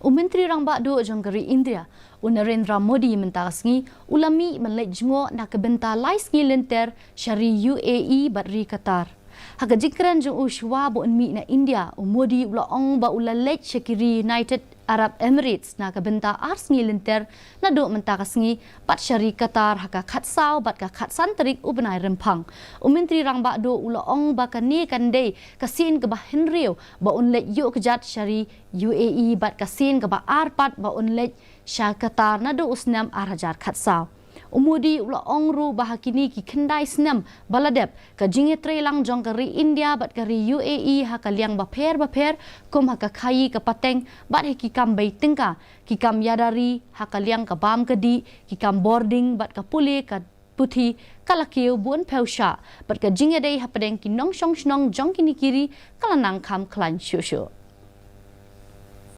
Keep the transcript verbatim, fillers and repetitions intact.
U Myntri Rangbah Duh jong ka ri India, u Narendra Modi mynta ka sngi, u la mih ban leit jngoh na ka bynta lai sngi lynter sha ri U A E bad ri Qatar. Ha ka jingkren jong u shuwa ba un mih na India, u Modi u la ong ba u la leit sha ki ri United Arab Emirates na ka bynta ar sngi lynter naduh mynta ka sngi, bad sha ri Qatar ha ka khatsaw bad ka khatsan tarik u bnai Rymphang. U Myntri Rangbah Duh u la ong ba kane kan dei ka sien kaba hynriew ba un leit ïuh kjat sha ri U A E bad ka sien kaba ar pat ba un leit sha Qatar naduh u snem ar hajar khatsaw. U Modi u la ong ruh ba ha kine ki khyndai snem ba la dep, ka jingïatreilang jong ka ri India bad ka ri U A E ha ka liang bapher bapher, kum ha ka khaïi ka pateng bad ha ki kam bei tyngka, ki kam ïada ri, ha ka liang ka bam ka dih, ki kam bording bad ka pule ka puthi, ka la kiew bun phew shah, bad ka jingïadei hapdeng ki nongshong shnong jong kine ki ri ka la nang kham khlaiñ shuh shuh.